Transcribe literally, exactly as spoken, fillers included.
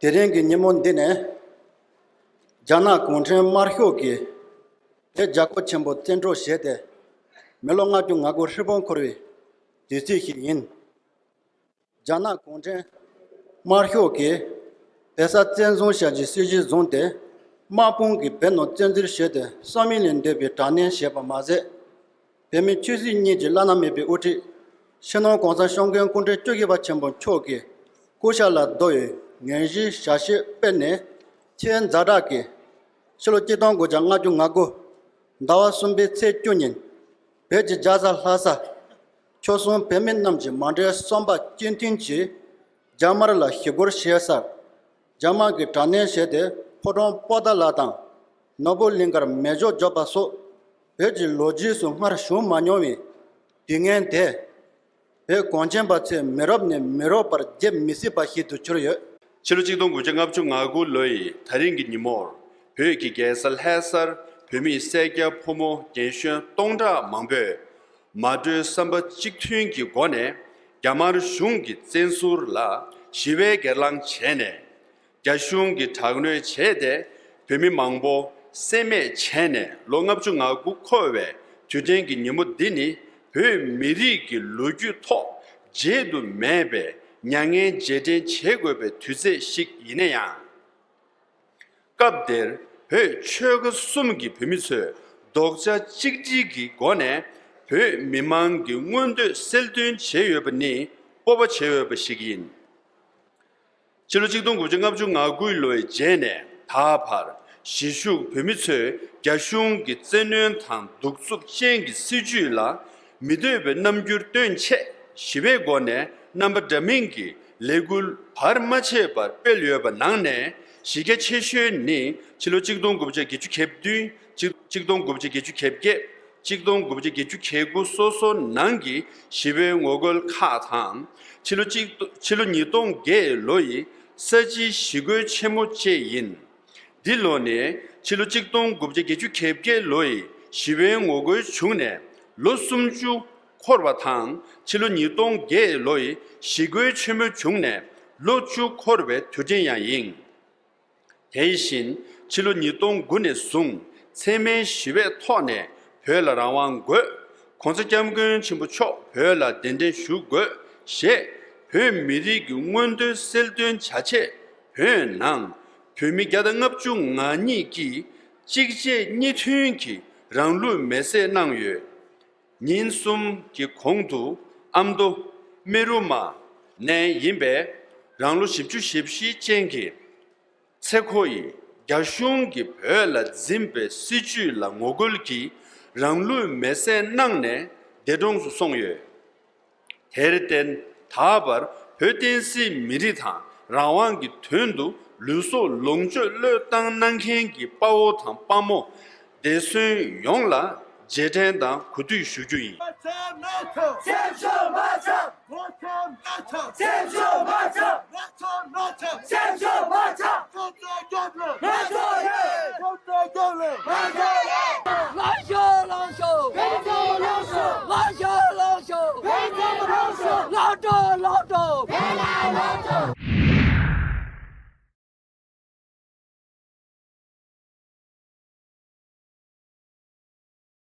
དེ་རིང་གི་ཉིན་མོ་འདི་ནི། རྒྱ་ནག་གུང་ཁྲན་དམར་ཤོག་གིས་བོད་རྒྱལ་ཁབ་ཆེན་པོ་བཙན་འཕྲོག་བྱས་ཏེ། མི་ལོ་ལྔ་བཅུ་ང་དགུ་ཧྲིལ་པོ་འཁོར་བའི་དུས་ཚིགས་ཤིག་ཡིན། རྒྱ་ནག་གུང་ཁྲན་དམར་ཤོག་གིས་བོད་ས་བཙན་བཟུང་བྱ་རྒྱུའི་སྲིད་ཇུས་བཟུང་སྟེ། དམག་དཔུང་གིས་བོད་ནང་བཙན་འཛུལ་བྱས་ཏེ། སྲོག་མེད་ལས་འདས་པའི་དྲག་གནོན་བྱས་པ་མ་ཟད། བོད་མི་ཆོས་སྲིད་གཉིས་ཀྱི་བླ་ན་མེད་པའི་དབུ་ཁྲིད། སྤྱི་ནོར་༸གོང་ས་༸སྐྱབས་མགོན་སྐུ་ཕྲེང་བཅུ་བཞི་པ་ཆེན་པོ་མཆོག་གི་སྐུ་ཕྱྭ་ལ་བསྡོ་བའི་ངན་བྱུས་བྱ་སྤྱོད་སྤེལ་ནས། ཁྱོན་ཛ་དྲག་གིས་ཕྱི་ལོ་གཅིག་སྟོང་དགུ་བརྒྱ་ལྔ་བཅུ་ང་དགུ་ཟླ་བ་གསུམ་པའི་ཚེས་བཅུ་ཉིན། བོད་ཀྱི་རྒྱལ་ས་ལྷ་ས་ཆོལ་གསུམ་བོད་མི་རྣམས་ཀྱི་མ་འདྲེས་བསམ་པ་གཅིག་མཐུན་གྱིས། རྒྱ་དམར་ལ་ཞི་རྒོལ་བྱས་སར། རྒྱ་དམར་གྱིས་དྲག་གནོན་བྱས་ཏེ། ཕོ་བྲང་པོ་ཏཱ་ལ་དང་། ནོར་བུ་གླིང་ཁར་མེ་སྒྱོགས་འཇོག་པ་སོགས། བོད་ཀྱི་ལོ་རྒྱུས་སུ་སྔར་བྱུང་མ་མྱོང་བའི་དུས་ངན་དེ། བོད་གངས་ཅན་པ་ཚོས་མི་རབས་ནས་མི་རབས་བར་བརྗེད་མི་སྲིད་པ་ཞིག་ཏུ་གྱུར་ཡོད། ཕྱི་ལོ་གཅིག་སྟོང་དགུ་བརྒྱ་ལྔ་བཅུ་ང་དགུ་ལོའི་ད་རིང་གི་ཉིན་མོར། བོད་ཀྱི་རྒྱལ་ས་ལྷ་སར་བོད་མི་སེར་སྐྱ་ཕོ་མོ་རྒན་གཞོན་སྟོང་ཕྲག་མང་པོས། མ་གྲོས་བསམ་པ་གཅིག་མཐུན་གྱི་སྒོ་ནས། རྒྱ་དམར་གཞུང་གི་བཙན་ཟུར་ལ་ཞི་བའི་སྒེར་ལངས་བྱས་ནས། རྒྱ་གཞུང་གིས་དྲག་གནོན་བྱས་ཏེ། བོད་མི་མང་པོ་བསད་རྨས་བྱས་ནས། ལོ་ལྔ་བཅུ་ང་དགུ་འཁོར་བའི་དུས་དྲན་གྱི་ཉིན་མོ་འདི་ནི། བོད་མི་རིགས་ཀྱི་ལོ་རྒྱུས་ཐོག་བརྗེད་དུ་མེད་པའི་མྱ་ངན་རྗེས་དྲན་བྱེད་དགོས་པའི་དུས་ཚོད་ཞིག་ཡིན་ན་ཡང་། སྐབས་དེར་བོད་ཆོལ་ཁ་གསུམ་གྱི་བོད་མི་ཚོས་རྡོག་རྩ་གཅིག་སྒྲིལ་གྱི་སྒོ་ནས། བོད་མི་མང་གི་མངོན་འདོད་གསལ་སྟོན་བྱས་ཡོད་པ་ནི་སྤོབས་པ་བྱེད་འོས་པ་ཞིག་ཡིན། ཕྱི་ལོ་གཅིག་སྟོང་དགུ་བརྒྱ་ལྔ་བཅུ་ང་དགུ་ལོའི་རྗེས་ནས་ད་བར། གཞིས་བཞུགས་བོད་མི་ཚོས་རྒྱ་གཞུང་གི་བཙན་གནོན་དང་གདུག་རྩུབ་ཅན་གྱི་སྲིད་བྱུས་ལ་མི་འདོད་པའི་རྣམ་འགྱུར་སྟོན་ཆེད། ཞི་བའི་སྒོ་ནས་རྣམ་པ་འདྲ་མིན་གྱི་ལས་འགུལ་བར་མ་ཆད་པར་སྤེལ་ཡོད་པ་ནང་ནས། གཞི་རྒྱ་ཆེ་ཤོས་ནི་ཕྱི་ལོ་གཅིག་སྟོང་དགུ་བརྒྱ་བརྒྱད་ཅུ་གྱ་བདུན། གཅིག་གཅིག་སྟོང་དགུ་བརྒྱ་བརྒྱད་ཅུ་གྱ་བརྒྱད། གཅིག་སྟོང་དགུ་བརྒྱ་བརྒྱད་ཅུ་གྱ་དགུ་སོ་སོ་ནང་གི་ཞི་བའི་ངོ་རྒོལ་ཁག་དང་། ཕྱི་ལོ་གཅིག་ཕྱི་ལོ་ཉིས་སྟོང་བརྒྱད་ལོ་ཡི་ས་བྱི་ཞི་རྒོལ་ཆེན་མོ་བཅས་ཡིན། འདི་ལོ་ནས་ཕྱི་ལོ་གཅིག་སྟོང་དགུ་བརྒྱ་བརྒྱད་ཅུ་གྱ་བརྒྱད་ལོ་ཡི་ཞི་བའི་ངོ་རྒོལ་བྱུང་ནས་ལོ་སུམ་ཅུ་འཁོར་བ་དང་། ཕྱི་ལོ་ཉིས་སྟོང་བརྒྱད་ལོ་ཡི་ཞི་རྒོལ་ཆེན་མོ་བྱུང་ནས་ལོ་བཅུ་འཁོར་བའི་དུས་དྲན་ཡང་ཡིན། དེ་བཞིན་ཕྱི་ལོ་ཉིས་སྟོང་དགུ་ནས་བཟུང་འཚེ་མེད་ཞི་བའི་ཐོག་ནས་བོད་ལ་རང་དབང་དགོས། ༸གོང་ས་༸སྐྱབས་མགོན་ཆེན་པོ་མཆོག་བོད་ལ་གདན་འདྲེན་ཞུ་དགོས་ཞེས་བོད་མི་རིགས་ཀྱི་མངོན་འདོད་གསལ་སྟོན་བྱ་ཆེད། བོད་ནང་བོད་མི་བརྒྱ་དང་ལྔ་བཅུ་ང་གཉིས་ཀྱིས་གཅིག་རྗེས་གཉིས་མཐུན་གྱིས་རང་ལུས་མེར་སྲེག་གནང་ཡོད། ཉིན་གསུམ་གྱི་གོང་དུ་ཨ་མདོ་རྨེ་རུ་མ་ནས་ཡིན་པའི་རང་ལོ་བཞི་བཅུ་ཞེ་བཞི་ཅན་གྱི་ཚེ་ཁོ་ཡིས་རྒྱ་གཞུང་གིས་བོད་ལ་འཛིན་པའི་སྲིད་བྱུས་ལ་ངོ་རྒོལ་གྱིས་རང་ལུས་མེར་སྲེག་གནང་ནས་འདས་གྲོངས་སུ་སོང་ཡོད། དེར་བརྟེན་ད་བར་བོད་བསྟན་སྲིད་མི་རིགས་དང་རང་དབང་གི་དོན་དུ་ལུས་སྲོག་ལོངས་སྤྱོད་བློས་བཏང་གནང་མཁན་གྱི་དཔའ་བོ་དང་དཔའ་མོ་འདས་གསོན་ཡོངས་ལ་རྗེས་དྲན་དང་གུས་འདུད་ཞུ་རྒྱུ་ཡིན།